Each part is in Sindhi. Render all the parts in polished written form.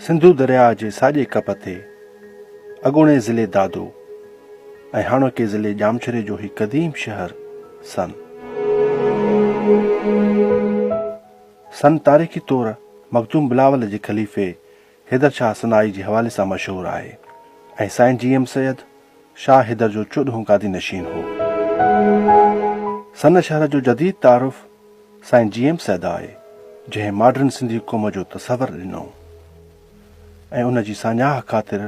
سنڌو درياء جي ساڄي ڪپ تي اڳوڻي ضلعي دادو ۽ هاڻوڪي ضلعي ڄامشوري جو هي قديم شهر سن. سن تاريخي طور مخدوم بلاول جي خليفي حيدر شاهه سنائي جي حوالي سان مشهور آهي ۽ سائين جي ايم سيد شاهه حيدر جو چوڏهون گادي نشين هو. سن شهر جو جديد تعارف سائين جي ايم سيد آهي، جنهن ماڊرن سنڌي قوم جو تصور ڏنو ۽ ان جي ساڃاهه خاطر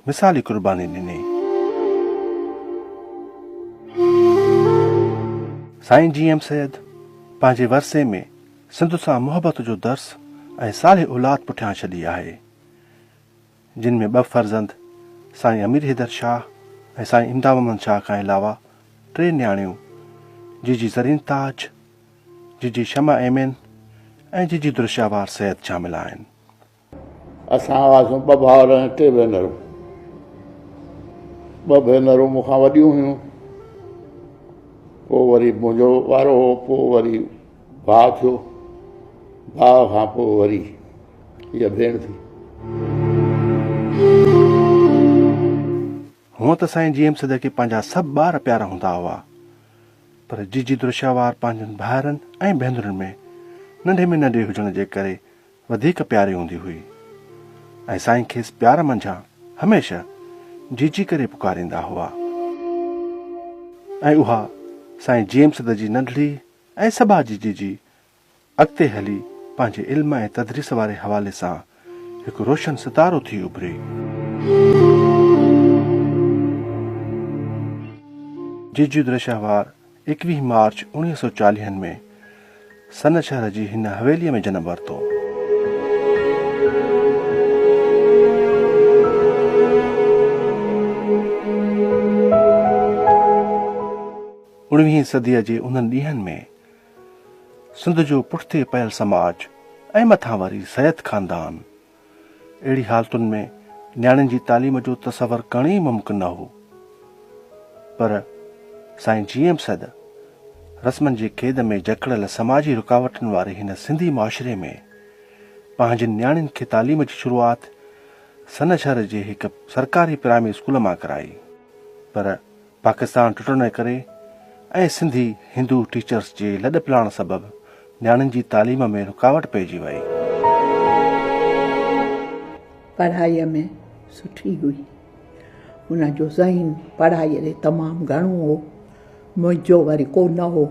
مثالي قرباني ڏني. سائين جي ايم سيد پنهنجي ورثي ۾ سنڌ سان محبت جو درس ۽ صالح اولاد پٺيان ڇڏي آهي، جن ۾ ٻه فرزند سائين امير حيدر شاهه ۽ سائين امداد محمد شاهه کان علاوه ٽي نياڻيون جيجي زرين تاج، جيجي شمع ايمن ۽ جيجي درشهوار سيد شامل آهن. اسان هئاسون ٻه ڀائر ۽ ٽي ڀينرون. ٻه ڀينرون مون کان وڏيون هيون. پوء وري منهنجو وارو هو، پوء وري ڀاء ٿيو، ڀاء کان پوء وري هيء ڀيڻ ٿي. هونء ته سائين جي ايم سيد کي پنهنجا سڀ ٻار پيارا هوندا هئا، پر جيجي درشهوار پنهنجن ڀائرن ۽ ڀينرن ۾ ننڍي ۾ ننڍي هجڻ جي ڪري وڌيڪ پياري هوندي هئي ۽ سائين کيس پيار منجهان هميشه جيجي ڪري پڪاريندا هئا ۽ اها سائين جي ايم سيد جي ننڍڙي ۽ سٻاجهي جيجي اڳتي هلي پنهنجي علم ۽ تدريس واري حوالي سان هڪ روشن ستارو ٿي اڀري. جيجي درشهوار ايڪويهه مارچ اوڻيهه سئو چاليهن ۾ سن شهر جي هن حويليء ۾ جنم ورتو. اڻويهين صديء جي انهن ڏينهن ۾ سنڌ جو پٺتي پيل سماج ۽ مٿان وري سيد خاندان اهڙي حالتن ۾ نياڻين جي تعليم جو تصور ڪرڻ ئي ممڪن نه هو. پر سائين جي ايم سيد رسمن جي قيد ۾ جڪڙيل سماجي رڪاوٽن واري هن سنڌي معاشري ۾ پنهنجين نياڻين کي تعليم جي شروعات سن شهر جي هڪ سرڪاري پرائمري اسڪول مان ڪرائي. پر پاڪستان ٽٽڻ جي ڪري ۽ سنڌي هندو ٽيچرس جي لڏ پلاڻ سبب نياڻين جي تعليم ۾ رڪاوٽ پئجي وئي. پڙهائيء ۾ سٺي هئي. هن جو ذهن پڙهائيء ڏي تمام گهڻو هو. منهنجو وري ڪو نه هو.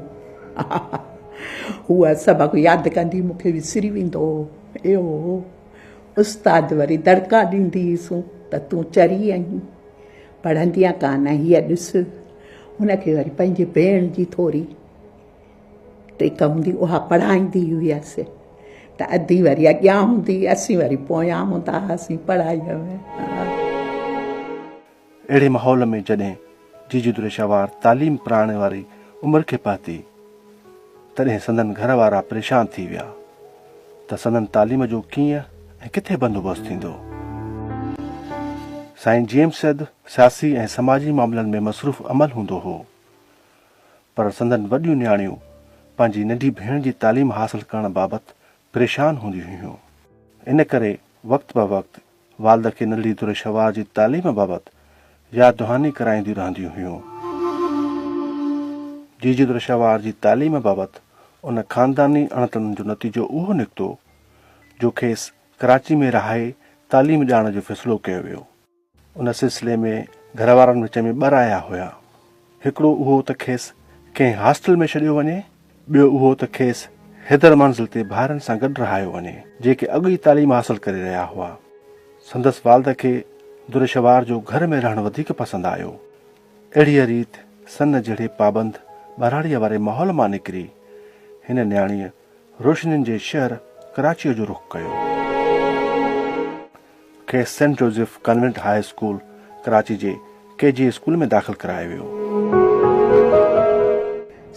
هوء سبق ياد ڪندي مون کي وسري ويندو هو. اهو هو. استاد وري دڙڪا ڏيندي هيسون ته تون چري آهين. پڙهندينء ڪانه، هيء ڏس. هن کي وري پنهنجي ڀيڻ جي ٿوري ٽيڪ هوندي، اها پڙهائيندي هيس ته ادي وري اڳيان هوندي، اسين وري پويان هوندا هئاسين پڙهائيء ۾. اهڙي ماحول ۾ جڏهن جيجي دريشاوار تعليم پرائڻ واري عمر کي پهتي، تڏهن سندن گهر وارا پريشان ٿي ويا ته سندن تعليم جو ڪيئن ۽ ڪٿي بندوبست ٿيندو. سائين جي ايم سيد سياسي ۽ سماجي معاملن ۾ مصروف عمل هوندو هو، پر سندن وڏيون نياڻيون پنهنجي ننڍي ڀيڻ جي تعليم حاصل ڪرڻ بابت پريشان هونديون هيون. ان ڪري وقت بوقت والده کي ننڍڙي در شوار جي تعليم بابت ياد دهاني ڪرائينديون رهنديون هيون. جيجي در شوار جي تعليم بابت ان خانداني اڻتڻ جو نتيجو اهو نڪتو جو کيس ڪراچي ۾ رهائي تعليم ڏيارڻ جو فيصلو ڪيو ويو. ان سلسلي ۾ گهر وارن وچ ۾ ٻه رايا هيا. هڪڙو اهو ته کيس ڪنهن هاسٽل ۾ ڇڏيو وڃي، ٻيو اهو ته کيس حيدر منزل تي ڀائرن سان گڏ رهايو وڃي، جيڪي اڳ ئي تعليم حاصل ڪري رهيا هئا. سندس والده کي درشهوار جو گهر ۾ رهڻ وڌيڪ پسند آيو. اهڙيء ريت سن جهڙي پابند ٻهراڙيء واري ماحول مان نڪري هن نياڻيء روشنين جي شهر ڪراچيء جو رخ ڪيو. کيس saint Joseph convent high school Karachi جي ڪي جي اسڪول ۾ داخل ڪرايو ويو.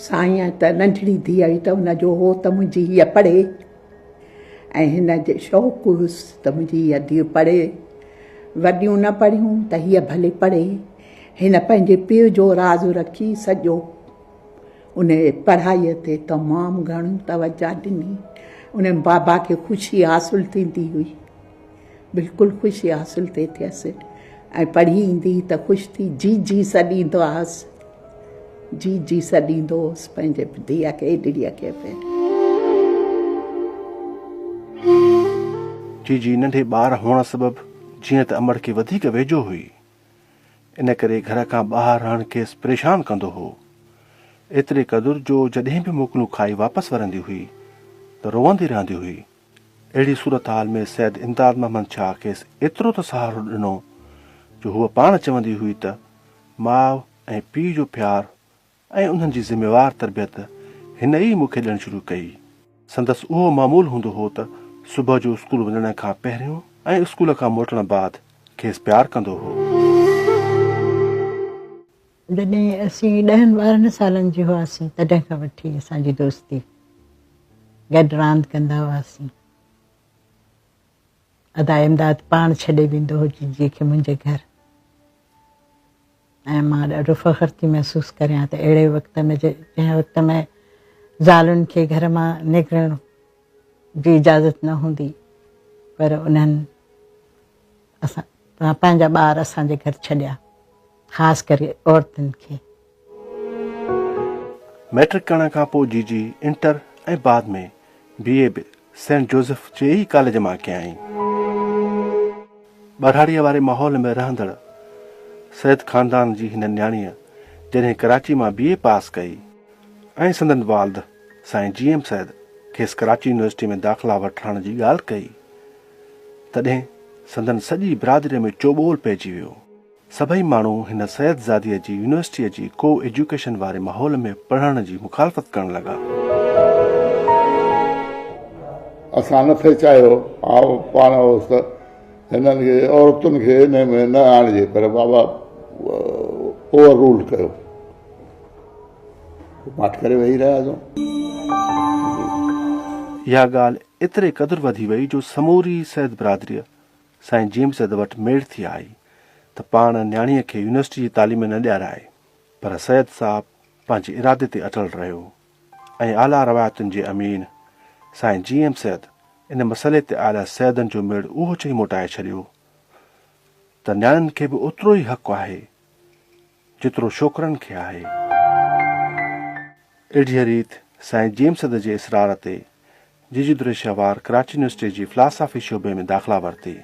سائين ته ننڍڙي ڌيء هئي ته ان جو هو ته منهنجي هيء پڙهي ۽ هن جي شوق هيس ته منهنجي هيء ڌيء پڙهي. وڏيون نه پڙهيون ته هيء ڀلي پڙهي. هن پنهنجي پيء جو راز رکي سڄو ان پڙهائيء تي تمام گهڻو توجه ڏني. ان بابا کي خوشي حاصل ٿيندي هئي. بلڪل خوشي حاصل ٿي ٿيس ۽ پڙهي ايندي هئي ته خوش ٿي جي جي سڏيندو هئس. جي جي سڏيندو هوس پنهنجي ڌيء کي ايڏڙيء کي به. جي جي ننڍي ٻار هئڻ سبب جيئن ته امڙ کي وڌيڪ ويجهو هئي، ان ڪري گهر کان ٻاهر رهڻ کيس پريشان ڪندو هو. ايتري قدر جو جڏهن به موڪلون کائي واپس ورندي هئي ته روئندي رهندي هئي. اهڙي صورتحال ۾ سيد امداد محمد شاهه کيس ايترو ته سهارو ڏنو جو هوء پاڻ چوندي هئي ته ماء ۽ پيء جو پيار ۽ انهن جي ذميوار تربيت هن ئي مون کي ڏيڻ شروع ڪئي. سندس اهو معمول هوندو هو ته صبح جو اسڪول وڃڻ کان پهريون ۽ اسڪول کان موٽڻ بعد کيس پيار ڪندو هو. جڏهن اسين ڏهن ٻارهن سالن جي هئاسين تڏهن کان وٺي اسان جي دوستي، گڏ راند ڪندا هئاسين. ادا امداد پاڻ ڇڏي ويندو هو جيجيء کي منهنجي گهر ۽ مان ڏاڍو فخر ٿي محسوس ڪريان ته اهڙي وقت ۾ جنهن وقت ۾ زالن کي گهر مان نڪرڻ جي اجازت نه هوندي پر انهن اسان پنهنجا ٻار اسان جي گهر ڇڏيا خاص ڪري عورتن کي. مئٽرڪ ڪرڻ کان پوء جيجي انٽر ۽ بعد ۾ بي اي به سينٽ جوزف جي ئي ڪاليج مان ڪيائين. ٻهراڙيء واري ماحول ۾ رهندڙ سيد خاندان جي هن نياڻيء جڏهن ڪراچي مان بي اي پاس ڪئي ۽ سندن والد سائين جي ايم سيد کيس ڪراچي يونيورسٽي ۾ داخلا وٺرائڻ جي ڳالهه ڪئي تڏهن سندن سڄي برادريء ۾ چوٻول پئجي ويو. سڀئي ماڻهو هن سيد زاديء جي يونيورسٽيء جي ڪو ايجوڪيشن واري ماحول ۾ پڙهڻ جي مخالفت ڪرڻ لڳا. اسان نه ٿي چاهيو، آئون پاڻ هوس ته هنن کي عورتن کي انهي ۾ نه آڻجي پر بابا اوور رول ڪيو. ماٺ ڪري ويهي رهياسون. اها ڳالهه ايتري قدر وڌي وئي جو سموري سيد برادريء سائين جي ايم سيد وٽ ميڙ ٿي آئي ته پاڻ نياڻيء کي يونيورسٽي جي تعليم نه ڏيارائي پر سيد صاحب پنهنجي ارادي تي اٽل رهيو ۽ اعليٰ روايتن جي امين سائين جي ايم سيد ان مسئلي تي آيل سيدن جو ميڙ اهو چئي موٽائي ڇڏيو ته نياڻين کي به اوترو ئي حق آهي جيترو ڇوڪرن کي آهي. اهڙيء ريت سائين جي ايم سيد جي اصرار تي جيجي دريشهوار ڪراچي يونيورسٽيء جي فلاسافي شعبي ۾ داخلا ورتي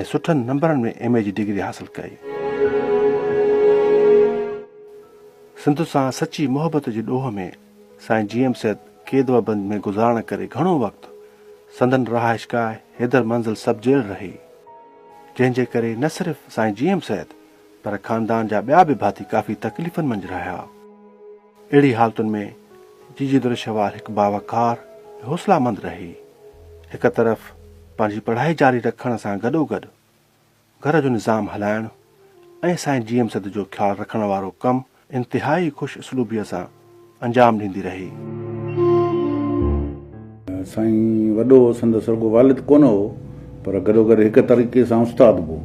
۽ سٺن نمبرن ۾ ايم اي جي ڊگري حاصل ڪئي. سنڌ سان سچي محبت جي ڏوهه ۾ سائين جي ايم سيد قيد و بند ۾ گذارڻ ڪري گهڻو وقت سندن رهائشگاهه حيدر منزل سب جيل رهي، جنهن جي ڪري نه صرف سائين جي ايم سيد پر خاندان جا ٻيا به ڀاتي ڪافي تڪليفن منجهه رهيا. اهڙي حالتن ۾ جيجي درشهوار هڪ باوقار ۽ حوصله مند رهي. هڪ طرف پنهنجي پڙهائي جاري رکڻ سان گڏوگڏ گهر جو نظام هلائڻ ۽ سائين جي ايم سيد جو خيال رکڻ وارو ڪم انتهائي خوش اسلوبيء سان انجام ڏيندي رهي. سائين وڏو سندس رڳو والد ڪونه هو پر گڏوگڏ هڪ طريقي سان استاد به هو.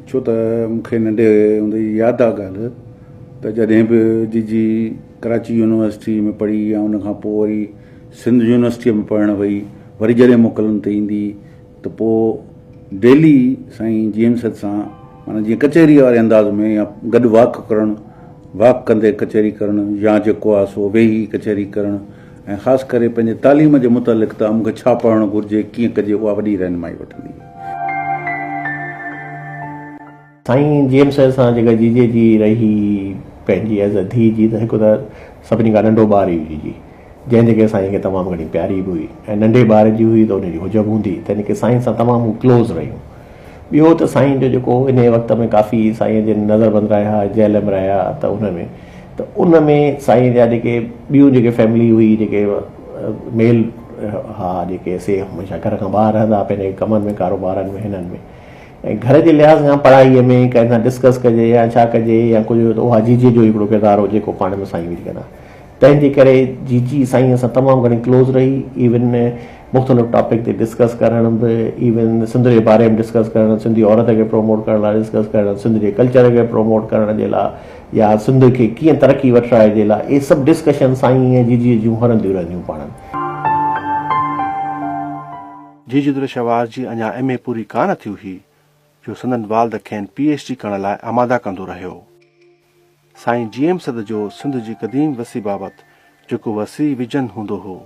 ڇو ته مون کي ننڍي هوندي جي ياد آ ڳالهه ته جڏهن به جيجي ڪراچي يونيورسٽي ۾ پڙهي يا ان کان پوء وري سنڌ يونيورسٽيء ۾ پڙهڻ وئي وري جڏهن موڪلن تي ايندي ته پوء ڊيلي سائين جي ايم سيد سان معنيٰ جيئن ڪچهريء واري انداز ۾ يا گڏ واڪ ڪرڻ، واڪ ڪندي ڪچهري ڪرڻ يا جيڪو آهي سو ويهي ڪچهري ڪرڻ ۽ خاص ڪري پنهنجي تعليم جي متعلق ته مون کي ڇا پڙهڻ گهرجي، ڪيئن ڪجي اها وڏي رهنمائي وٺندي هئي. سائين جي ايم سيد سان جيڪا جيجي جي رهي پنهنجي ايز اي ڌيء جي ته هڪ ته سڀني کان ننڍو ٻار هئي جيجي جنهن جي ڪري سائين کي تمام گهڻي پياري به هئي ۽ ننڍي ٻار جي هئي ته ان جي هجب هوندي تنهن ڪري سائين سان تمام هو ڪلوز رهيون ٻيو ته سائين جو جيڪو انهي وقت ۾ ڪافي سائين جن نظر بند رهيا جيل ۾ رهيا ته ان ۾ ته ان ۾ سائين جا جيڪي ٻيون جيڪي فيملي هئي جيڪي ميل ها جيڪي سي هميشه گهر کان ٻاهر رهندا پنهنجي ڪمن ۾ ڪاروبارن ۾ هنن ۾ ۽ گهر جي لحاظ کان پڙهائيء ۾ ڪنهن سان ڊسڪس ڪجي يا ڇا ڪجي يا ڪجهه ته اها جيجيء جو هڪڙو ڪردار هو جيڪو پاڻ ۾ سائين وجهي ڪندا تنهن جي ڪري جيجي سائينء سان تمام گهڻي ڪلوز رهي ايون مختلف ٽاپڪ تي ڊسڪس ڪرڻ به ايون سنڌ جي باري ۾ ڊسڪس ڪرڻ سنڌي عورت کي پروموٽ ڪرڻ لاء ڊسڪس ڪرڻ سنڌ جي ڪلچر کي پروموٽ ڪرڻ جي لاء يا سنڌ کي ڪيئن ترقي وٺرائجي لاء اهي سڀ ڊسڪشن سائين ۽ جيجيء جون هلنديون رهنديون پاڻ ۾. جيجي در شهوار جي اڃا ايم اي پوري ڪانه ٿي هئي جو سندن والد کين پي ايڇ ڊي ڪرڻ لاء آماده ڪندو رهيو. سائين جي ايم سيد جو سنڌ جي قديم ورثي بابت جيڪو وسيع ويزن هوندو هو،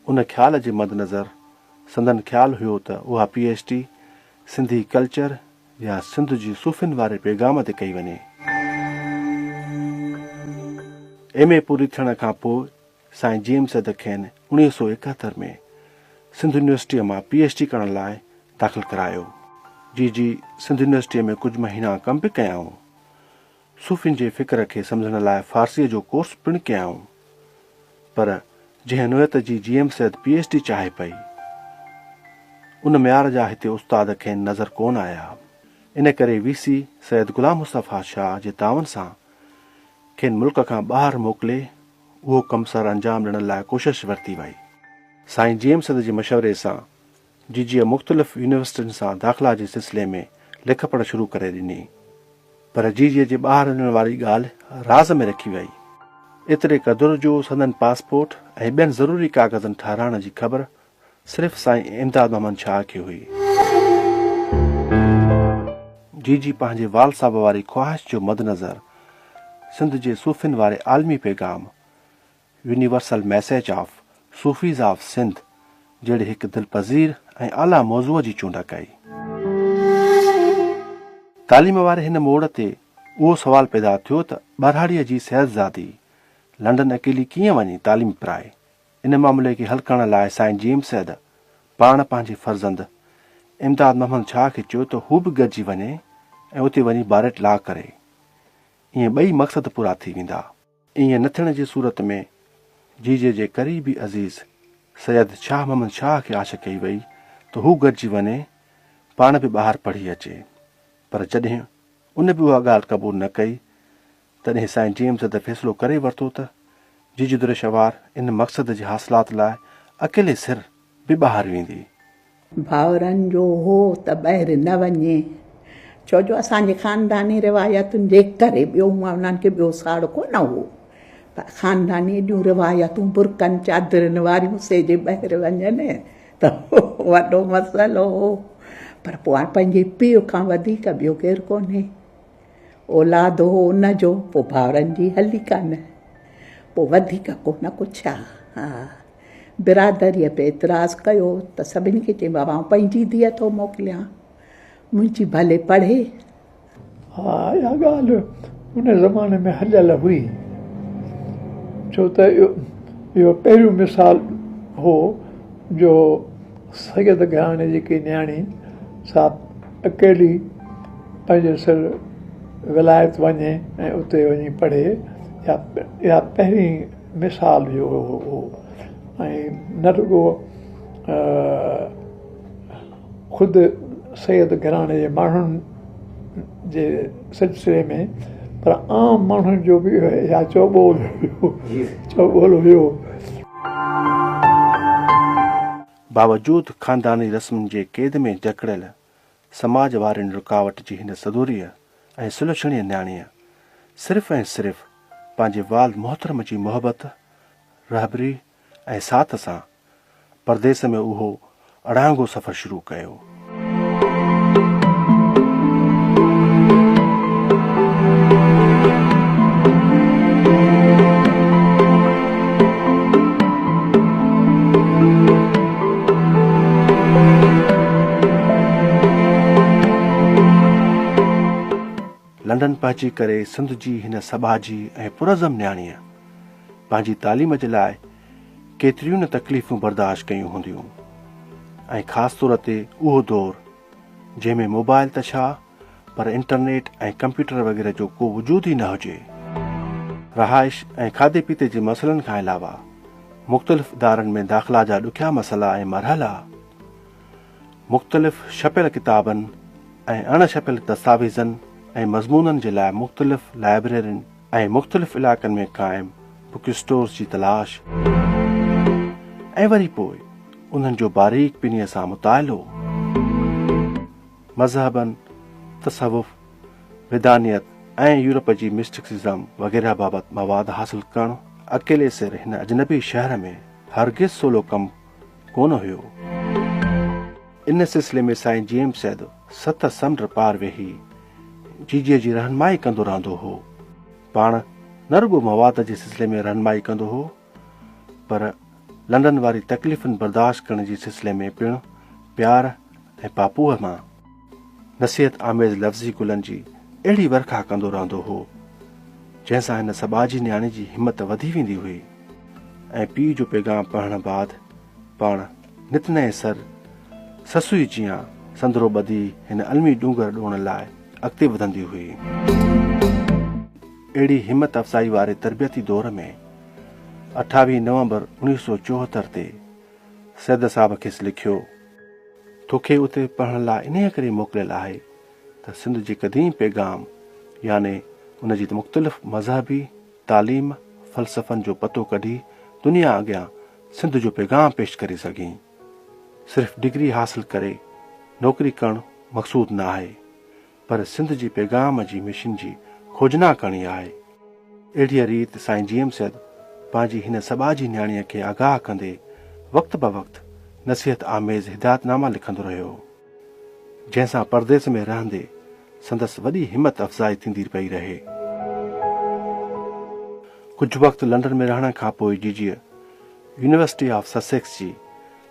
ان خيال جي مدنظر سندن خيال هيو ته اها P H D Sindhi culture يا سنڌ جي صوفين واري پيغام تي ڪئي وڃي. ايم اي پوري ٿيڻ کان پوء سائين جي ايم سيد کين 1971 ۾ سنڌ يونيورسٽيء مان پي ايڇ ڊي ڪرڻ لاء داخل ڪرايو. جيجي سنڌ يونيورسٽيء ۾ ڪجهه مهينا ڪم به ڪيائون. صوفين جي فڪر کي سمجهڻ لاء فارسيء جو ڪورس پڻ ڪيائون. پر جنهن نوعيت جي G M Syed P H D چاهي پئي، ان معيار جا هتي استاد کين نظر ڪونه آيا. ان ڪري وي سي سيد غلام مصطفيٰ شاهه جي تعاون سان کين ملڪ کان ٻاهر موڪلي اهو ڪم سر انجام ڏيڻ لاء ڪوشش ورتي وئي. سائين جي ايم سيد جي مشوري سان جيجيء مختلف يونيورسٽين سان داخلا جي سلسلي ۾ لک پڙهه شروع ڪري ڏني. پر جيجيء جي ٻاهر وڃڻ واري ڳالهه راز ۾ رکي وئي. ايتري قدر جو سندن پاسپورٽ ۽ ٻين ضروري ڪاغذن ٺهرائڻ جي خبر صرف سائين امداد محمد شاهه کي هئي. جيجي پنهنجي والد صاحب واري خواهش جو مدنظر سنڌ جي صوفين واري عالمي پيغام Universal Message of Sufis of Sindh جهڙي هڪ دلپذير ۽ اعليٰ موضوع جي چونڊ ڪئي. تعليم واري هن موڙ تي اهو سوال پيدا ٿيو ته ٻهراڙيء جي سيدزادي لنڊن اڪيلي ڪيئن وڃي تعليم پرائي؟ ان معاملي کي حل ڪرڻ لاء سائين جي ايم سيد پاڻ پنهنجي فرزند امداد محمد شاهه کي چيو ته هو به گڏجي وڃي ۽ اتي وڃي باريٽ لا ڪري. ائين ٻئي مقصد پورا ٿي ويندا. ائين نه ٿيڻ جي صورت ۾ جيجي جي قريبي عزيز سيد شاهه محمد شاهه کي آڇ ڪئي وئي ته هو گڏجي وڃي پاڻ به ٻاهر پڙهي اچي پر جڏهن ان به اها ڳالهه قبول نه ڪئي تڏهن سائين جي ايم سيد فيصلو ڪري ورتو ته جيجي درشهوار ان مقصد جي حاصلات لاء اڪيلي سر به ٻاهر ويندي. ڀائرن جو هو ته ٻاهر نه وڃي، ڇو جو اسان جي خانداني روايتن جي ڪري ٻيو هونئن انهن کي ٻيو ساڙ ڪونه هو پر خانداني ايڏيون روايتون برقعن چادرن واريون سي جي ٻاهر وڃن ته وڏو مسئلو هو پر پوء هاڻ پنهنجي پيء کان وڌيڪ ٻيو ڪير ڪونهي. اولاد هو ان جو، پوء ڀائرن جي هلي ڪانه، پوء وڌيڪ ڪونه ڪڇيا. ها، برادريء به اعتراض ڪيو ته سڀني کي چيائين، بابا آئون پنهنجي ڌيء ٿو موڪليان، منهنجي ڀلي پڙهي. ها، اها ڳالهه ان زماني ۾ هليل هئي، ڇو ته اهو پهريون مثال هو جو سيد گهراڻي جي ڪي نياڻي سا اڪيلي پنهنجي سر ولايت وڃي ۽ اتي وڃي پڙهي اها پهرين مثال اهو هو ۽ نه رڳو خود سيد گهراڻي جي ماڻهن جي سلسلي ۾ پر عام ماڻهن جو به اها چوٻول چوٻول هيو. باوجود خانداني رسمن جي قيد ۾ جڪڙيل سماج وارين رڪاوٽ جي هن سدوريء ۽ سلڇڻيء نياڻيء صرف ۽ صرف پنهنجي والد محترم جي محبت، رهبري ۽ ساٿ سان پرديس ۾ اهو اڙانگو سفر شروع ڪيو. لنڊن پهچي ڪري سنڌ جي هن سٻاجهي ۽ پرعزم نياڻيء پنهنجي تعليم جي لاء ڪيتريون نه تڪليفون برداشت ڪيون هونديون ۽ خاص طور تي اهو دور جنهن ۾ موبائل ته ڇا پر انٽرنيٽ ۽ ڪمپيوٽر وغيره جو ڪو وجود ئي نه هجي. رهائش ۽ کاڌي پيتي جي مسئلن کان علاوه مختلف ادارن ۾ داخلا جا ڏکيا مسئلا ۽ مرحلا، مختلف ڇپيل ڪتابن ۽ اڻ ڇپيل دستاويزن ۽ مضمونن جي لاء مختلف لائبريرين ۽ مختلف علائقن ۾ قائم بڪ اسٽورز جي تلاش ۽ وري پوء انهن جو باريڪ بينيء سان مطالعو، مذهبن، تصوف، ويدانيت ۽ يورپ جي مسٽڪسزم وغيره بابت مواد حاصل ڪرڻ اڪيلي سر هن اجنبي شهر ۾ هرگز سولو ڪم ڪونه هيو. ان سلسلي ۾ سائين جي ايم سيد ست سمنڊ پار ويهي جيجيء جي رهنمائي ڪندو رهندو هو. پاڻ نه رڳو مواد جي سلسلي ۾ رهنمائي ڪندو هو پر لنڊن واري تڪليفن برداشت ڪرڻ جي سلسلي ۾ پڻ پيار ۽ پاپوهه مان نصيحت آميز لفظي گلن جي اهڙي ورکا ڪندو رهندو هو جنهن سان هن سٻاجهي نياڻي جي همت وڌي ويندي هئي ۽ پيء جو پيغام پڙهڻ بعد پاڻ نت نئين سر سسئي جيان سندرو ٻڌي هن علمي ڏونگر ڏوڻ لاء اڳتي وڌندي هئي. اهڙي همت افزائي واري تربيتي دور ۾ 28 نومبر 1974 تي سيد صاحب کيس لکيو، توکي اتي پڙهڻ لاء انهيء ڪري موڪليل آهي ته سنڌ جي قديم پيغام يعني ان جي مختلف مذهبي، تعليم، فلسفن جو پتو ڪڍي دنيا اڳيان سنڌ جو پيغام پيش ڪري سگهين. صرف ڊگري حاصل ڪري نوڪري ڪرڻ مقصود نه آهي پر سنڌ جي پيغام جي مشن جي کوجنا ڪرڻي آهي. اهڙيء ريت سائين جي ايم سيد پنهنجي هن سٻاجهي نياڻيء کي آگاهه ڪندي وقت بوقت نصيحت آميز هدايت ناما لکندو رهيو. جنهن سان پرديس ۾ رهندي سندس وڏي همت افزائي ٿيندي پئي رهي. ڪجهه وقت لنڊن ۾ رهڻ کان پوء جيجيء يونيورسٽي آف سسيڪس جي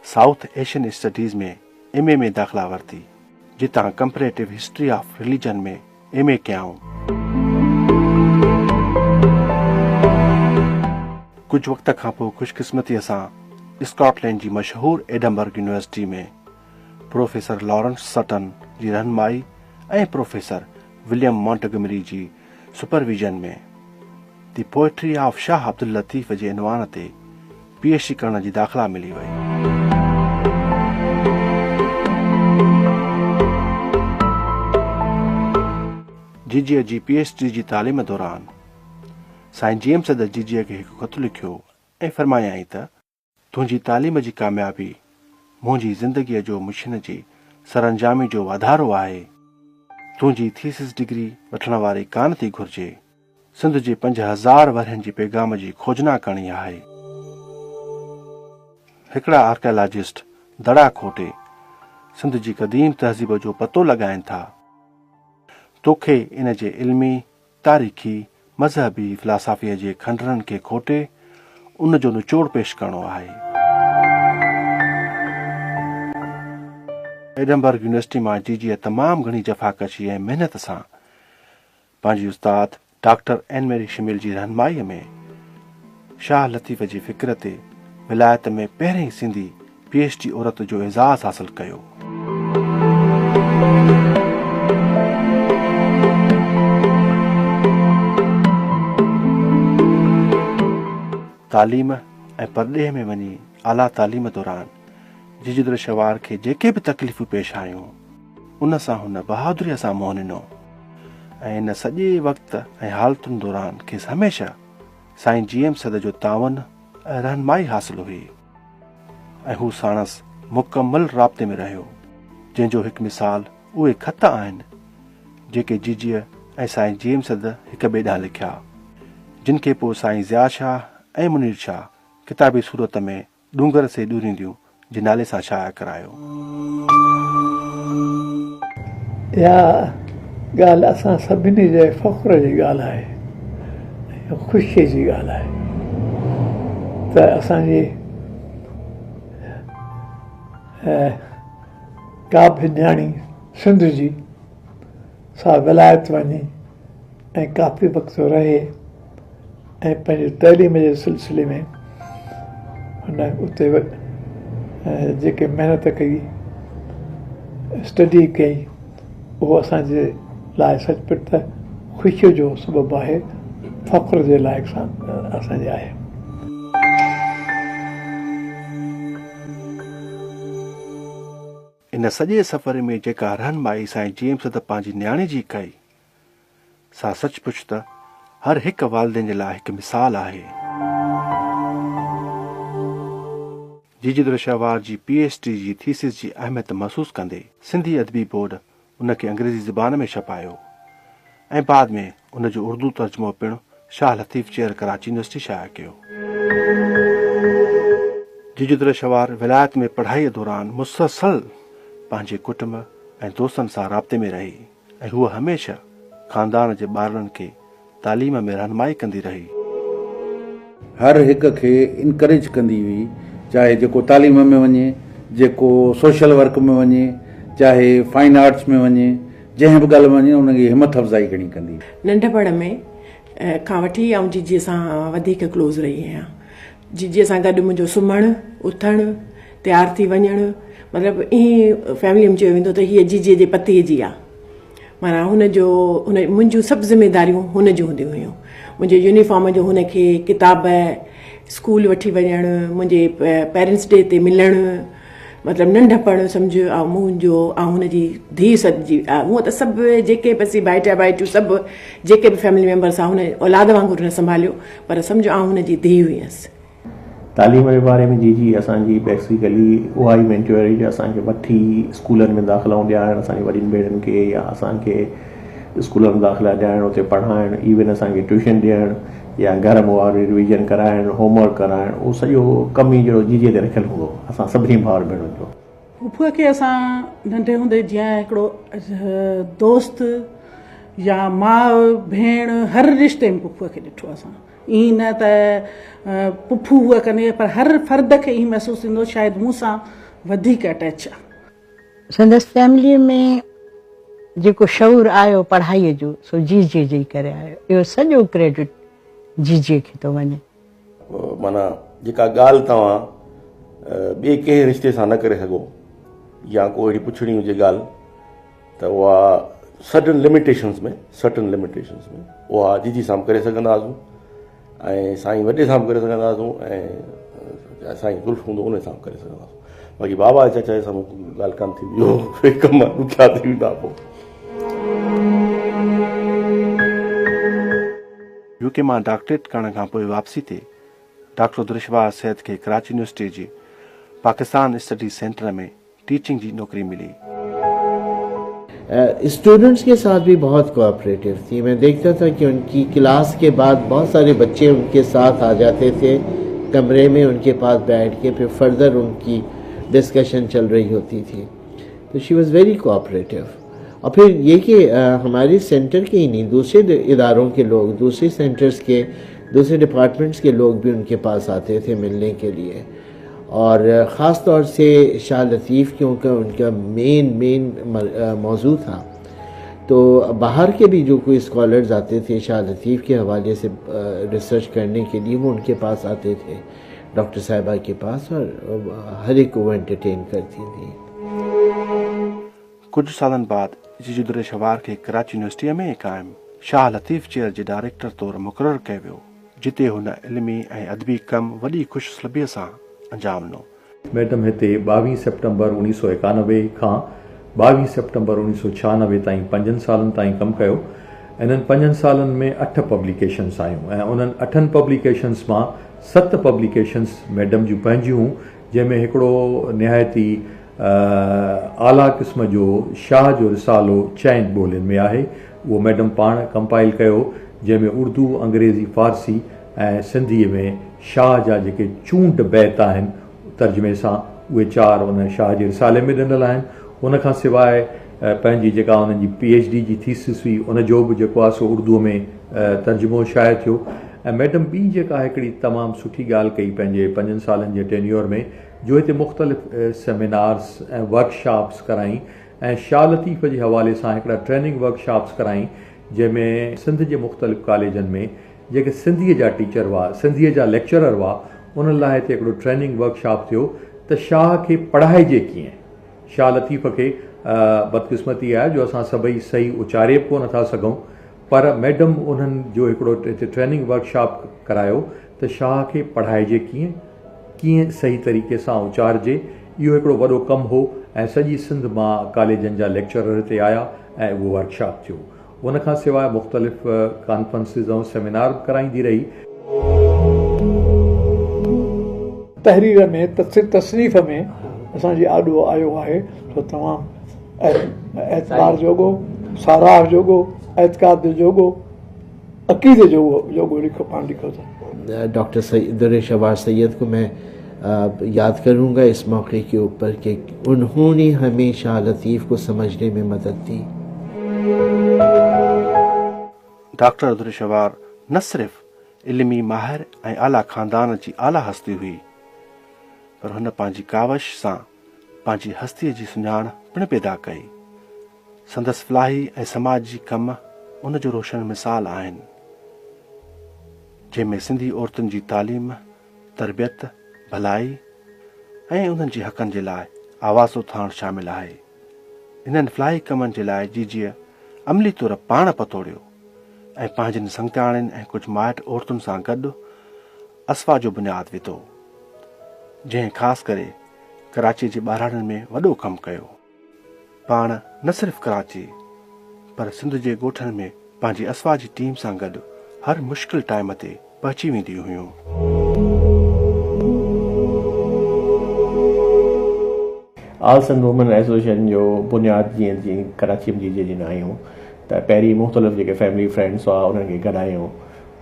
south Asian studies ۾ M A ۾ داخلا ورتي، جتان comparative history of religion ۾ M A ڪيائون. ڪجهه وقت کان پوء خوشقسمتيء سان اسڪاٽلينڊ جي مشهور ايڊنبرگ يونيورسٽي ۾ پروفيسر لارنس سٽن جي رهنمائي ۽ پروفيسر وليم مانٽگمري جي supervision ۾ the poetry of Shah Abdul Latif جي عنوان تي پي ايڇ ڊي ڪرڻ جي داخلا ملي وئي. جيجيء جي پي ايڇ ڊي جي تعليم دوران سائين جي ايم سيد جيجيء کي هڪ خط لکيو ۽ فرمايائين ته. تنهنجي تعليم جي ڪاميابي منهنجي زندگيء جو مشن جي سرانجامي جو واڌارو آهي. تنهنجي ٿيسز ڊگري وٺڻ واري ڪانه ٿي گهرجي. سنڌ جي 5000 ورهين جي پيغام جي کوجنا ڪرڻي آهي. هڪڙا آرڪيالاجسٽ دڙا کوٽي سنڌ جي قديم تهذيب جو پتو لڳائين ٿا. توکي ان جي علمي تاريخي، مذهبي فلاسافيء جي کنڊرن کي کوٽي ان جو نچوڙ پيش ڪرڻو آهي. ايڊنبرگ يونيورسٽي مان جيجيء تمام گهڻي جفاڪشي ۽ محنت سان پنهنجي استاد ڊاڪٽر اين ميري شمل جي رهنمائيء ۾ شاهه لطيف جي فڪر تي ولايت ۾ پهرين سنڌي پي ايڇ ڊي عورت جو اعزاز حاصل ڪيو. تعليم ۽ پرڏيهه ۾ وڃي اعليٰ تعليم دوران جيجي درشهوار کي جيڪي به تڪليفون پيش آيون، ان سان هن بهادريء سان منهن ڏنو ۽ ان سڄي وقت ۽ حالتن دوران کيس هميشه سائين جي ايم سيد جو تعاون ۽ رهنمائي حاصل هئي. ۽ هو ساڻس مڪمل رابطي ۾ رهيو، جنهن جو هڪ مثال اهي خط آهن، جيڪي جيجيء ۽ سائين جي ايم سيد هڪ ٻئي ڏانهن لکيا، جن کي پوء سائين ضياء شاهه ۽ منير شاهه ڪتابي صورت ۾ ڏونگر سي ڏورينديون جي نالي سان شايع ڪرايو. اها ڳالهه اسان سڀني جي فخر جي ڳالهه آهي ۽ خوشيء جي ڳالهه آهي ته اسان جي ڪا به نياڻي سنڌ جي سا ولايت وڃي ۽ ڪافي وقت رهي ۽ پنهنجي تعليم جي سلسلي ۾ هن اتي جيڪي محنت ڪئي اسٽڊي ڪئي اهو اسان جي لاء سچ پچ ته خوشيء جو سبب آهي فخر جي لائق اسان جي آهي. ان سڄي سفر ۾ جيڪا رهنمائي سائين جي ايم سيد پنهنجي نياڻي جي ڪئي، سا سچ پچ ته هر هڪ والدين جي لاء هڪ مثال آهي. جيجي درشهوار جي پي ايڇ ڊي جي ٿيسز جي اهميت محسوس ڪندي سنڌي ادبي بورڊ ان کي انگريزي زبان ۾ ڇپايو ۽ بعد ۾ ان جو اردو ترجمو پڻ شاهه لطيف چيئر ڪراچي يونيورسٽي شايع ڪيو. جيجي درشهوار ولايت ۾ پڙهائيء دوران مسلسل پنهنجي ڪٽنب ۽ دوستن سان رابطي ۾ رهي ۽ هوء هميشه خاندان جي ٻارڙن کي تعليم ۾ رهنمائي ڪندي رهي. هر هڪ کي انڪريج ڪندي هئي چاهي جيڪو تعليم ۾ وڃي، جيڪو سوشل ورڪ ۾ وڃي، چاهي فائن آرٽس ۾ وڃي، جنهن به ڳالهه ۾ وڃي ان کي همٿ افزائي گهڻي ڪندي هئي. ننڍپڻ ۾ کان وٺي آئون جيجيء سان وڌيڪ ڪلوز رهي آهيان. جيجيء سان گڏ منهنجو سمهڻ، اٿڻ، تيار ٿي وڃڻ مطلب ائين فيملي ۾ چيو ويندو ته هيء جيجيء جي پتيء جي آ. معنيٰ هن جو هن منهنجون سڀ ذميداريون هن جون هونديون هيون. منهنجي يونيفارم جو هن کي ڪتاب اسڪول وٺي وڃڻ، منهنجي پيرنٽس ڊي تي ملڻ، مطلب ننڍپڻ سمجهه آئون منهنجو آئون هن جي ڌيء سڏجي هونء ته سڀ جيڪي به اسين ڀائٽيا ڀائٽيون سڀ جيڪي به فيملي ميمبرس آ هن اولاد وانگر هن سنڀاليو پر سمجهه آئون هن جي ڌيء هيس. تعليم جي باري ۾ جي جي اسان جي بيسيڪلي اها ئي مينٽوري جو اسان کي وٺي اسڪولن ۾ داخلائون ڏيارڻ اسان جي وڏين ڀيڻن کي يا اسان کي اسڪولن ۾ داخلا ڏيارڻ اتي پڙهائڻ ايون اسان کي ٽيوشن ڏيڻ يا گهر ۾ اها ريويزن ڪرائڻ هوم ورڪ ڪرائڻ اهو سڄو ڪم ئي جهڙو جي جي تي رکيل هوندو هو اسان سڀني ڀائر ڀيڻن جو. پڦوء کي اسان ننڍي هوندي جيئن هڪڙو دوست يا ماء ڀيڻ هر رشتي ۾ پڦوء کي ڏٺو اسان. ائين نه ته پڦو هوء ڪندي پر هر فرد کي ائين محسوس ٿيندو شايد مون سان وڌيڪ اٽيچ آ. سندس فيمليء ۾ جيڪو شعور آيو پڙهائيء جو سو جيجيء جي ڪري آيو. اهو سڄو ڪريڊٽ جيجيء کي ٿو وڃي. معنيٰ جيڪا ڳالهه توهان ٻئي ڪنهن رشتي سان نه ڪري سگهو يا ڪو اهڙي پڇڻي هجي ڳالهه ته اها سرٽن لميٽيشنز ۾ سرٽن لميٽيشنز ۾ اها جيجي سان به ڪري سگهندا هئاسون ۽ سائين وڏي سان به ڪري سگهندا هئاسون ۽ سائين زلف هوندو ان سان به ڪري سگهندا هئاسون باقي بابا چاچا جي سامهون ڳالهه ڪانه ٿيندي هو ڪم ڏکيا ٿي ويندا پوء. يو ڪي مان ڊاڪٽريٽ ڪرڻ کان پوء واپسي تي ڊاڪٽر درشهوار سيد کي ڪراچي يونيورسٽي جي پاڪستان اسٽڊيز سينٽر ۾ टीचिंग जी नौकरी मिली। स्टूडेंट्स के साथ भी बहुत कोऑपरेटिव थी। मैं देखता था कि उनकी क्लास के बाद बहुत सारे बच्चे उनके साथ आ जाते थे कमरे में, उनके पास बैठ के फिर फर्दर उनकी डिस्कशन चल रही होती थी। तो she was very cooperative. और फिर ये कि हमारे सेंटर के ही नहीं, दूसरे इदारों के लोग, दूसरे सेंटर्स के, दूसरे डिपार्टमेंट्स के लोग भी उनके पास आते थे मिलने के लिए। और ख़ास तौर से शाह लतीफ़ क्योंकि उनका मेन मेन मौजू था, तो बाहर के भी जो कोई स्कॉलर्स आते थे शाह लतीफ़ के हवाले से रिसर्च करने के लिए, वो उनके पास आते थे डॉक्टर साहिबा के पास, और हर एक को वो एंटरटेन करती थी। कुझु सालनि बाद जीजू दुरेशवार खे कराची यूनिवर्सिटीअ में क़ाइम शाह लतीफ़ चेयर जे डायरेक्टर तौरु मुक़ररु कयो वियो, जिते हुन इल्मी ऐं अदबी कमु वॾी ख़ुशइस्लबीअ सां अंजाम ॾिनो। मैडम हिते 22 सेप्टेम्बर 1991 खां 22 सेप्टेम्बर 1996 ताईं 5 सालनि ताईं कमु कयो। इन्हनि 5 सालनि में 8 पब्लिकेशंस आयूं ऐं उन्हनि 8 पब्लिकेशंस मां 7 पब्लिकेशंस मैडम जूं पंहिंजियूं, जंहिंमें हिकिड़ो निहायत ई आला क़िस्म जो शाह जो रिसालो चइनि ॿोलियुनि में आहे, उहो मैडम पाण कंपाइल कयो, जंहिंमें उर्दू, अंग्रेज़ी, फ़ारसी ऐं सिंधीअ में शाह जा जेके चूंड बैत आहिनि तर्जुमे सां, उहे 4 उन शाह जे रिसाले में ॾिनल आहिनि। उन खां सवाइ पंहिंजी जेका उन्हनि G P H D G thesis हुई, उन जो बि जेको आहे सो उर्दूअ में तर्जुमो शाया थियो। ऐं मैडम ॿी जेका हिकिड़ी तमामु सुठी ॻाल्हि कई पंहिंजे 5 सालनि जे टेन्योर में, जो हिते मुख़्तलिफ़ सेमिनार्स ऐं वर्कशॉप्स कराई ऐं शाह लतीफ़ जे हवाले सां हिकिड़ा ट्रेनिंग वर्कशॉप्स कराई, जंहिंमें सिंध जे मुख़्तलिफ़ कॉलेजनि में जेके सिंधीअ जा टीचर हुआ, सिंधीअ जा लेक्चरर हुआ, उन्हनि लाइ हिते हिकिड़ो ट्रेनिंग वर्कशॉप थियो त शाह खे पढ़ाइजे कीअं। शाह लतीफ़ खे बदकिस्मती आहे जो असां सभई सही उचारे बि कोन था सघूं, पर मैडम उन्हनि जो हिकिड़ो हिते ट्रेनिंग वर्कशॉप करायो त शाह खे पढ़ाइजे कीअं, कीअं सही तरीक़े सां उचारिजे। इहो हिकिड़ो वॾो कमु हो ऐं सॼी सिंध मां कॉलेजनि जा लेक्चरर हिते आया ऐं उहो वर्कशॉप थियो। उन खां सवाइ मुख़्तलिफ़ कॉन्फ्रेंसिस ऐं सेमिनार बि कराईंदी रही। तहरीर में तसनीफ़ में असांजे आॾो आयो आहे, सो तमामु एतबार जोॻो, साराह जोॻो, एतिकाद जोॻो, अक़ीदे जोॻो जोॻो लिखो, पाण लिखो अथनि। डॉक्टर दुरेशवार सैयद को मैं याद करूँगा इस मौके के ऊपर कि उन्होंने हमें शाह लतीफ़ को समझने में मदद दी। डॉक्टर दुर-ए-शहवार न सिर्फ़ इल्मी माहिर ऐं आला ख़ानदान जी आला हस्ती हुई, पर हुन पंहिंजी कावश सां पंहिंजी हस्तीअ जी सुञाण पिणु पैदा कई। संदसि फलाही ऐं समाजी कम उन जो रोशन मिसाल आहिनि, जंहिंमें सिंधी औरतुनि जी तालीम, तरबियत, भलाई ऐं उन्हनि जे हक़नि जे लाइ आवाज़ उथारणु शामिल आहे। इन्हनि फलाही कमनि जे लाइ जीजीअ अमली तौर पाण पतोड़ियो ऐं पंहिंजनि संगतियाणियुनि ऐं कुझु माइट औरतुनि सां गॾु असवा जो बुनियाद विधो, जंहिं ख़ासि करे कराची जे ॿारहड़नि में वॾो कमु कयो। पाण न सिर्फ़ कराची पर सिंध जे ॻोठनि में पंहिंजी असवा जी टीम सां गॾु हर मुश्किल टाइम ते पहुची वेंदियूं हुयूं। आल सिंध वुमेन एसोसिएशन जो बुनियाद जीअं जीअं कराची में जीजे जिन आयूं त पहिरीं मुख़्तलिफ़ जेके फैमिली फ्रेंड्स हुआ उन्हनि खे गॾायूं,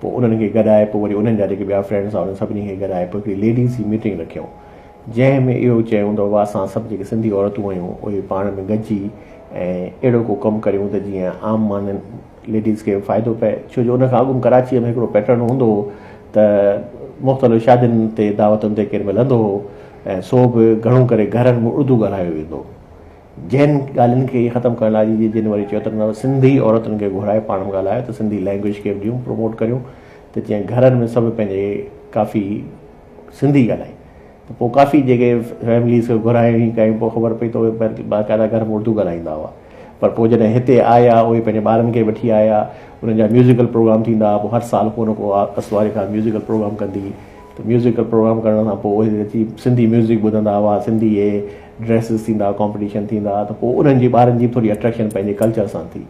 पोइ उन्हनि खे गॾाए पोइ वरी उन्हनि जा जेके ॿिया फ्रेंड्स हुआ उन्हनि सभिनी खे गॾाए पोइ हिकिड़ी लेडीज़ जी मीटिंग रखियऊं, जंहिं में इहो चयूं त बाबा असां सभु जेके सिंधी औरतूं आहियूं उहे पाण में गॾिजी ऐं अहिड़ो को कमु करियूं त जीअं आम माण्हुनि लेडीज़ खे फ़ाइदो पए। छो जो उन खां अॻु कराचीअ में हिकिड़ो पैटर्न हूंदो हो त मुख़्तलिफ़ शादियुनि ते दावतुनि ते केरु मिलंदो हो ऐं सो बि घणो करे घरनि में उर्दू ॻाल्हायो वेंदो हो। जंहिं ॻाल्हियुनि खे ख़तमु करण लाइ जिन वरी चयो त न सिंधी औरतुनि खे घुराए पाण में ॻाल्हायो त सिंधी लैंग्वेज खे बि ॾियूं, प्रमोट करियूं त जीअं घरनि में सभु पंहिंजे काफ़ी सिंधी ॻाल्हाइनि। त पोइ काफ़ी जेके फैमिलीज़ खे घुरायूं कयूं, पोइ ख़बर पई त उहे बाक़ाइदा घर में उर्दू ॻाल्हाईंदा हुआ। पर पोइ जॾहिं हिते आया उहे पंहिंजे ॿारनि खे वठी आया, उन्हनि जा म्यूज़िकल प्रोग्राम थींदा, पोइ हर साल को न को असवार खां म्यूज़िकल प्रोग्राम कंदी, त म्यूज़िकल प्रोग्राम करण खां पोइ उहे अची सिंधी म्यूज़िक ॿुधंदा हुआ, सिंधी इहे ड्रेसिस थींदा, कॉम्पिटिशन थींदा, त पोइ उन्हनि जी ॿारनि जी थोरी अट्रैक्शन पंहिंजे कल्चर सां थी।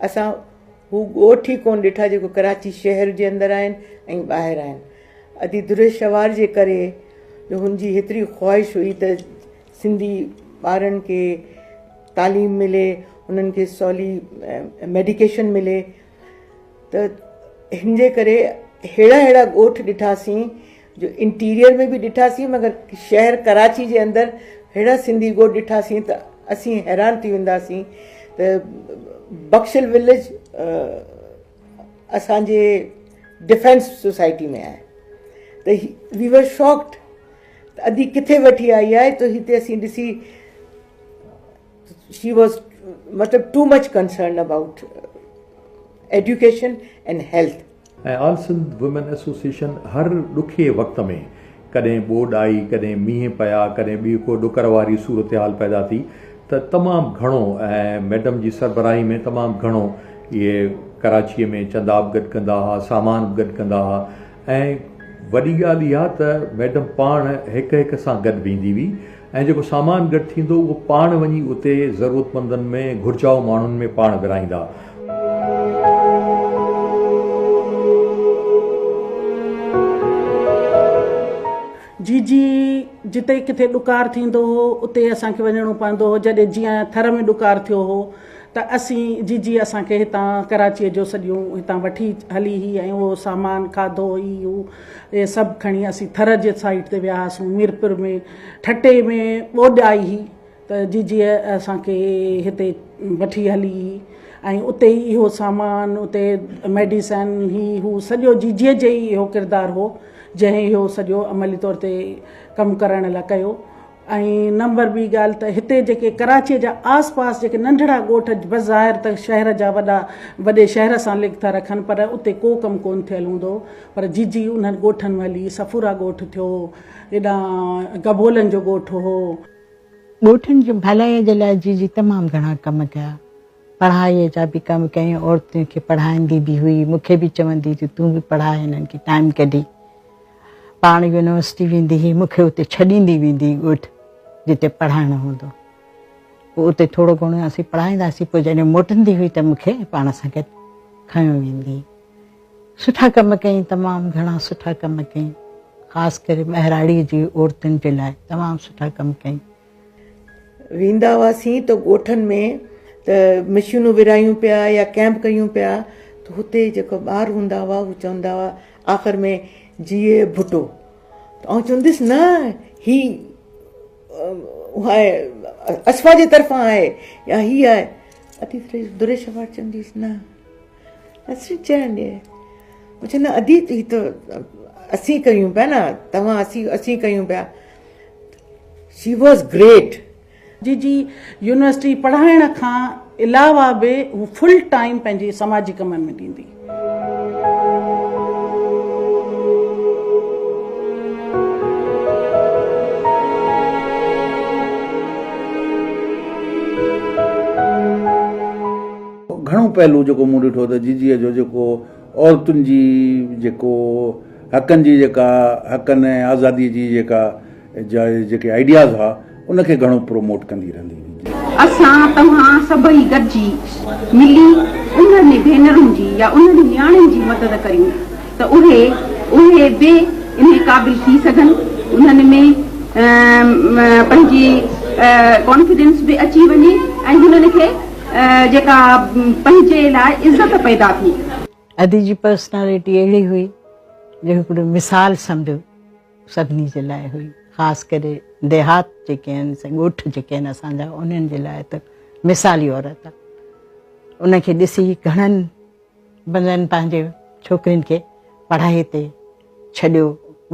असां हू ॻोठ ई कोन ॾिठा जेको कराची शहर जे अंदरि आहिनि ऐं ॿाहिरि आहिनि। अदी दुर-ए-शहवार जे करे जो हुनजी हेतिरी ख़्वाहिश हुई त सिंधी ॿारनि खे तालीम मिले, उन्हनि खे सवली मेडिकेशन मिले, त हिन जे करे अहिड़ा अहिड़ा ॻोठ ॾिठासीं जो इंटीरियर में बि ॾिठासीं, मगर शहर कराची जे अंदरि अहिड़ा सिंधी ॻोठ ॾिठासीं त असीं हैरान थी वेंदासीं। त बख्शल विलेज असांजे डिफेंस सोसाइटी में आहे, त we were shocked त अदी किथे वठी आई आहे। त हिते असीं ॾिसी she was मतलब too much concern about education and health. ऐं आल सिंध वुमेन एसोसिएशन हर ॾुखे वक़्त में कॾहिं ॿोॾ आई, कॾहिं मींहुं पिया, कॾहिं ॿी को ॾुकर वारी सूरत हाल पैदा थी त तमामु घणो ऐं मैडम जी सरबराही में तमामु घणो इहे कराचीअ में चंदा बि गॾु कंदा हुआ, सामान बि गॾु कंदा हुआ। ऐं वॾी ॻाल्हि इहा त मैडम पाण हिकु हिकु सां गॾु वेंदी हुई ऐं जेको सामान गॾु थींदो उहो पाण वञी उते ज़रूरतमंदनि में, घुर्जाऊ माण्हुनि में पाण विराईंदा। जीजी जिते किथे ॾुकार थींदो हो उते असांखे वञिणो पवंदो हो। जॾहिं जीअं थर में ॾुकार थियो हो त असीं जीजी असांखे हितां कराचीअ जो सॼो हितां वठी हली हुई ऐं उहो सामान खाधो ई हू इहे सभु खणी असीं थर जे साइड ते विया हुआसीं। मीरपुर में, ठटे में ॿोॾ आई हुई त ته جيجيء اسان کي هتي وٺي هلي ۽ اتي ئي اهو سامان اتي ميڊيسن هي هو سڄو جيجيء جي ئي اهو ڪردار هو جنهن اهو سڄو عملي طور تي ڪم ڪرڻ لاء ڪيو ۽ نمبر ٻي ڳالهه ته هتي جيڪي ڪراچيء جا آس پاس جيڪي ننڍڙا ڳوٺ بظاهر ته شهر جا وڏا وڏي شهر سان لڳ ٿا رکن پر اتي ڪو ڪم ڪونه ٿيل هوندو پر جيجي انهن ڳوٺن ۾ هلي صفورا ڳوٺ ٿيو هيڏانهن گبولن جو ڳوٺ هو. ڳوٺن جي ڀلائيء جي لاء جيجي تمام گهڻا ڪم ڪيا. پڙهائيء جا به ڪم ڪيائين، عورتن کي پڙهائيندي به هئي، مون کي به چوندي هئي تون به پڙهاء هنن کي ٽائيم ڪڍي. پاڻ يونيورسٽي ويندي هئي، مون کي اتي ڇڏيندي ويندي هئي ڳوٺ جتي پڙهائڻو هوندو. پوء اتي ٿورو گهڻو اسين پڙهائينداسين، پوء جڏهن موٽندي هئي ته مون کي پاڻ سان گڏ کنيو ويندي هئي. سٺا ڪم ڪيائين، تمام گهڻا سٺا ڪم ڪيائين، خاص ڪري ٻهراڙيء جي عورتن جي لاء تمام سٺا ڪم ڪيائين. ويندا هئاسين ته ڳوٺن ۾ ته مشينون ورهايون پيا يا ڪئمپ ڪيون پيا ته هتي جيڪو ٻار هوندا هئا هو چوندا هئا آخر ۾ جيئي ڀٽو ته آئون چونديس نه هي آهي اصفا جي طرفان آهي يا هي آهي ادي دريش وار چونديس نه اسين چئن ڏي مون چيو نه ادي هي ته اسين ڪيون پيا نه توهان اسين اسين ڪيون پيا شي واز گريٽ. جيجي يونيورسٽي پڙهائڻ کان علاوه به هو فل ٽائيم پنهنجي سماجي ڪمن ۾ ڏيندي. گهڻو پهلو جيڪو مون ڏٺو ته جيجيء جو جيڪو عورتن جي جيڪو حقن جي جيڪا حقن ۽ آزادي جي جيڪا جا جيڪي آئيڊياز هئا ان کي گهڻو پروموٽ ڪندي رهندي هئي. اسان توهان سڀئي گڏجي ملي انهن ڀينرن جي يا انهن نياڻين جي مدد ڪريون ته اهي اهي به انهي قابل ٿي سگهن انهن ۾ پنهنجي ڪانفيڊنس به اچي وڃي ۽ هنن کي جيڪا پنهنجي لاء عزت پيدا ٿئي. ادي جي پرسنالٽي اهڙي هئي جو هڪڙو مثال سمجهو سڀني جي لاء هئي خاص ڪري ديهات جيڪي آهن ڳوٺ جيڪي آهن اسان جا انهن جي لاء ته مثالي عورت آهي ان کي ڏسي گهڻن بندن پنهنجي ڇوڪرين کي پڙهائي تي ڇڏيو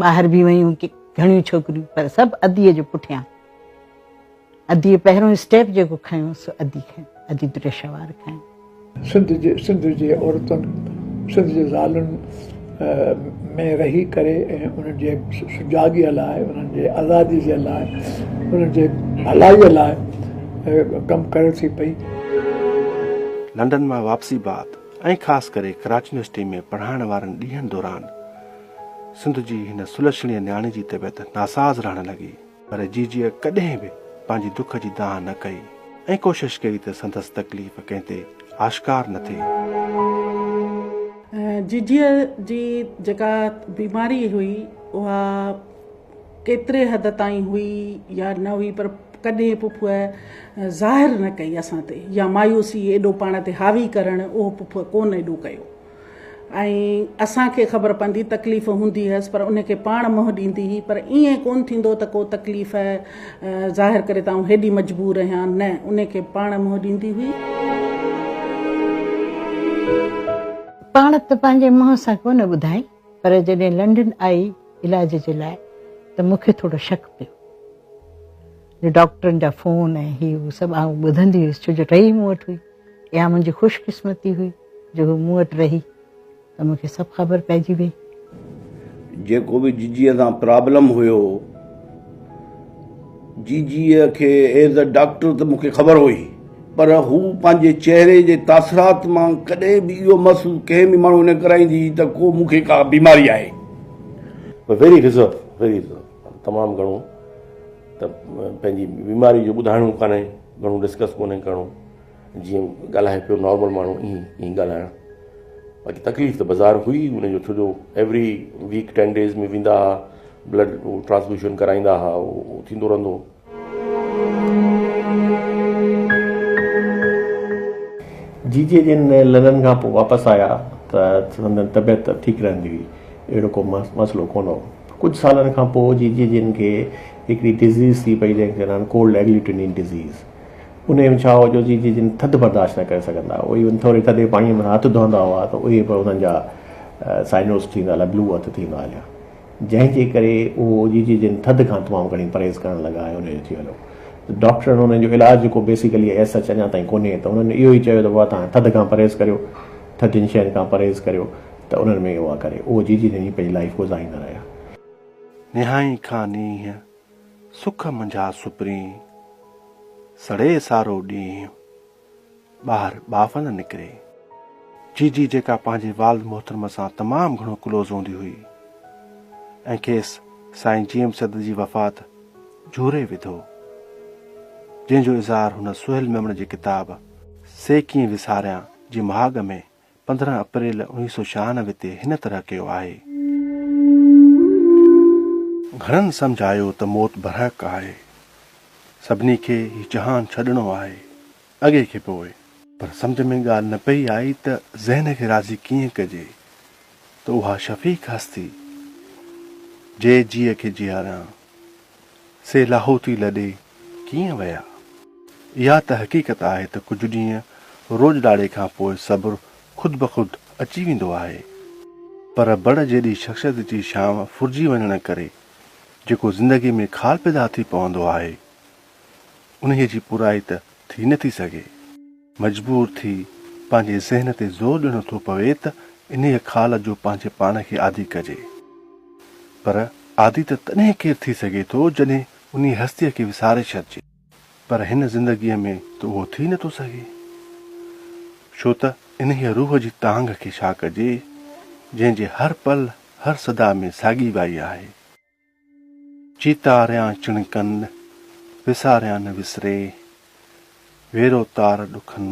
ٻاهر به ويون گهڻيون ڇوڪريون پر سڀ اديء جي پٺيان اديء پهريون اسٽيپ جيڪو کنيو سو ادي کنيو ادي دريشوار کنيو. سنڌ جي سنڌ جي عورتن سنڌ جي زالن ۾ رهي ڪري ۽ انهن جي سجاڳيء لاء انهن جي آزادي جي لاء انهن جي ڀلائيء لاء ڪم ڪري ٿي پئي. لنڊن مان واپسي بعد ۽ خاص ڪري ڪراچي يونيورسٽي ۾ پڙهائڻ وارن ڏينهن دوران سنڌ جي هن سلڇڻيء نياڻي جي طبيعت ناساز رهڻ لڳي. پر جيجيء ڪڏهن به پنهنجي دک جي دانهن نه ڪئي ۽ ڪوشش ڪئي ته سندس تڪليف ڪنهن تي آشڪار نه ٿئي. جيجيء جي جيڪا بيماري هئي اها ڪيتري حد تائين هئي يا نه هئي پر ڪڏهن پڦوء ظاهر نه ڪئي اسان تي يا مايوسي ايڏو پاڻ تي حاوي ڪرڻ اهو پڦوء ڪونه ايڏو ڪيو. ۽ اسان کي خبر پوندي تڪليف هوندي هيس پر ان کي پاڻ منهن ڏيندي هئي پر ائين ڪونه ٿيندو ته ڪو تڪليف ظاهر ڪري ته آئون هيڏي مجبور آهيان نه ان کي پاڻ منهن ڏيندي هئي. پاڻ ته پنهنجي منهن سان ڪونه ٻڌائين پر جڏهن لنڊن آئي علاج جي لاء ته مون کي ٿورو شڪ پيو جو ڊاڪٽرن جا فون ۽ هي هو سڀ آئون ٻڌندي هيس ڇو جو رهي مون وٽ هئي. اها منهنجي خوش قسمتي هئي جو هو مون وٽ رهي ته مون کي سڀ خبر پئجي وئي. جيڪو به جيجيء سان پرابلم هيو، جيجيء کي ايز ا ڊاڪٽر ته مون کي خبر هئي پر هو پنهنجي چهري جي تاثرات مان ڪڏهن به اهو محسوس ڪنهن به ماڻهو نه ڪرائيندي هئي ته ڪو مون کي ڪا بيماري آهي. ويري ريزرو ويري ريزرو تمام گهڻو ته پنهنجي بيماري جو ٻڌائڻو ڪانهي گهڻو ڊسڪس ڪونهي ڪرڻو. جيئن ڳالهائي پيو نارمل ماڻهو ائين ائين ڳالهائڻ باقي تڪليف ته بظاهر هئي ان جو ڇو جو ايوري ويڪ ٽين ڊيز ۾ ويندا هئا بلڊ ٽرانسفيوشن ڪرائيندا هئا اهو ٿيندو رهندو هو. جيجي جن لنڊن کان پوء واپس آيا ته سندن طبيعت ٺيڪ رهندي هئي اهڙو ڪو مسئلو ڪونه هو. ڪجهه سالن کان پوء جيجي جن کي هڪڙي ڊزيز ٿي پئي جنهن کي چوندا آهن ڪولڊ ايگلوٽينين ڊزيز. انهي ۾ ڇا هو جو جيجي جن ٿڌ برداشت نه ڪري سگهندا هئا، اهي ٿوري ٿڌي پاڻي ۾ هٿ ڌوئندا هئا ته اهي به انهن جا سائنوز ٿيندا هليا، بلو هٿ ٿيندا هليا، جنهن جي ڪري اهو جيجي جن ٿڌ کان تمام گهڻي پرهيز ڪرڻ لڳا ۽ انهي جو ٿي هليو ته ڊاڪٽرن انهن جو علاج جيڪو بيسيڪلي ايز سچ اڃا تائين ڪونهي ته انهن اهو ئي چيو ته بابا توهان ٿڌ کان پرهيز ڪريو، ٿڌين شين کان پرهيز ڪريو ته انهن ۾ اها ڪري اهو جيجي جن پنهنجي لائيف گذاريندا رهيا. نهائين کان نينهن، سک منجها سپرين، سڙي سارو ڏينهن، ٻاهر ٻاڦ نه نڪري. جيجي جيڪا پنهنجي والد محترم سان تمام گهڻو ڪلوز هوندي هئي ۽ کيس سائين جي ايم سيد جي وفات جهوري وڌو، جنهن جو اظهار هن سهيل ميمڻ جي ڪتاب سي ڪيئن وساريان جي مهاڳ ۾ 15 اپريل 1996 تي هن طرح ڪيو آهي. گهڻن سمجهايو ته موت برحق آهي، سڀني کي هي جهان ڇڏڻو آهي، اڳي کي پوء. پر سمجهه ۾ ڳالهه نه پئي آئي ته ذهن کي راضي ڪيئن ڪجي ته اها شفيق هستي، جي جيء کي جياريان، سي لاهوتي لڏي ڪيئن ويا؟ اها ته حقيقت آهي ته ڪجهه ڏينهن روڄ ڏاڙي کان پوء صبر خود بخود اچي ويندو آهي. پر بڙ جيڏي شخصيت جي شام ڦرجي وڃڻ ڪري جيڪو زندگي ۾ خال پيدا ٿي پوندو آهي، انهيء جي پورائي ته ٿي نه ٿي سگهي. مجبور ٿي پنهنجي ذهن تي زور ڏيڻو ٿو پوي ته انهيء خال جو پنهنجي پاڻ کي عادي ڪجي. پر عادي ته تڏهن ڪير ٿي سگهي ٿو جڏهن انهيء هستيء کي وساري ڇڏجي. پر هن زندگيء ۾ ته اهو ٿي نه ٿو سگهي. ڇو ته انهيء روح جي تانگهه کي ڇا ڪجي، جنهن جي هر پل هر صدا ۾ ساڳي وائي آهي. چيتاريان چڻڪن، وساريان نه وسري، ويرو تار ڏکن،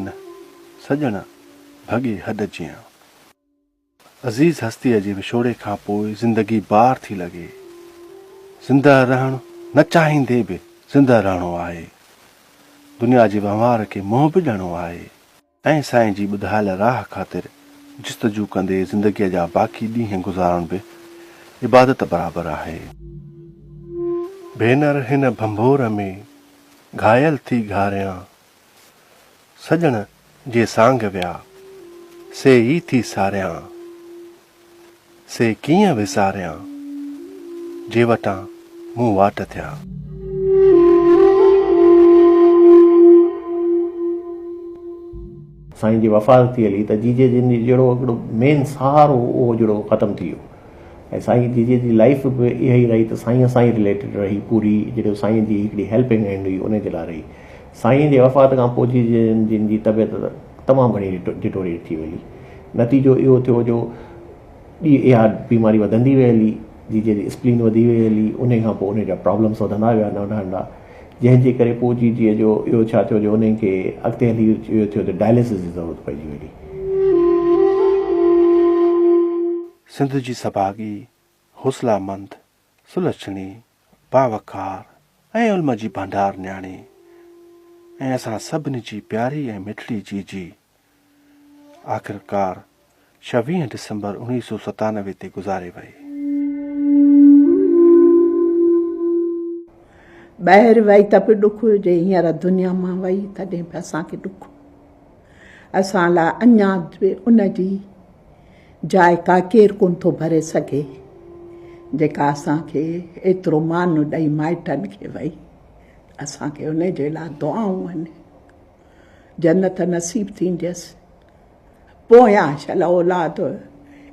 سڄڻ ڀڳي هڏ جيان. عزيز هستيء جي وڇوڙي کان پوء زندگي بار ٿي لڳي. زنده رهڻ نه چاهيندي به زنده رهڻو آهي. دنيا جي وهنوار کي منهن به ڏيڻو آهي. ۽ سائين جي ٻڌايل راهه خاطر جستجو ڪندي زندگيء جا باقي ڏينهن گذارڻ به عبادت برابر آهي. ڀينر هن ڀنڀور ۾ گهايل ٿي گهاريان، سڄڻ جي سانگ ويا، سي ئي ٿي ساريان. سي ڪيئن وساريان، جي وٽان مون واٽ ٿيا. سائين جي وفات ٿي هلي ته جيجي جن جي جهڙو هڪڙو مين سهارو هو اهو جهڙو ختم ٿي ويو ۽ سائين جيجي جي لائيف به اها ئي رهي ته سائين سان ئي رليٽيڊ رهي پوري جهڙو سائين جي هڪڙي هيلپنگ هينڊ هئي ان جي لاء رهي سائين جي وفات کان پوء جيجي جن جي طبيعت تمام گهڻي ڊيٽوريٽ ٿي وئي نتيجو اهو ٿيو جو اها بيماري وڌندي وئي هلي، جيجي جي اسپلين وڌي وئي هلي، انهي کان پوء انهي جا پرابلمس وڌندا ويا ننڍا ننڍا، جنهن جي ڪري پوء جيجي جو اهو ڇا ٿيو جو انهي کي اڳتي هلي اهو ٿيو ته ڊائليسس جي ضرورت پئجي وئي. سنڌ جي سڀاڳي، حوصله مند، سلڇڻي، باوقار ۽ علم جي ڀنڊار نياڻي ۽ اسان سڀني جي پياري ۽ مٺڙي جيجي آخرڪار 26 ڊسمبر 1997 تي گذاري وئي. ٻاهر وئي ته به ڏک، جي هينئر دنيا مان وئي تڏهن به اسان کي ڏک. اسان لاء اڃا به ان جي جاء ڪا ڪير ڪونه ٿو ڀري سگهي، جيڪا اسان کي ايترو مان ڏئي مائٽن کي وئي. اسان کي ان جي لاء دعائون آهن. جنت نصيب ٿينديس. پويان شل اولاد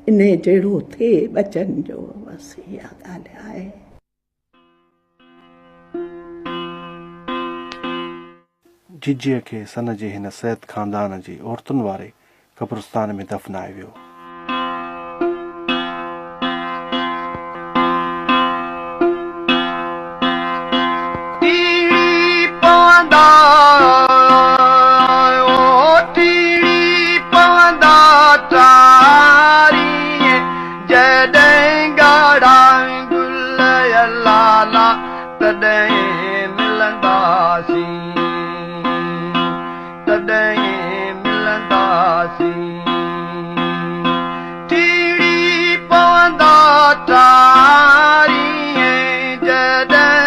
انهي جهڙو ٿئي ٻچن جو. بس اها ڳالهه آهي. جيجيء کي سن جي هن سيد خاندان جي عورتن واري قبرستان ۾ دفنايو ويو. ٽيڙي پوندا او ٽيڙي پوندا ٽارين جڏهن ڳاڙها گل لالا تڏهن ملنداسين تڏهن ملنداسين ٽيڙي پوندا ٽارين جڏهن.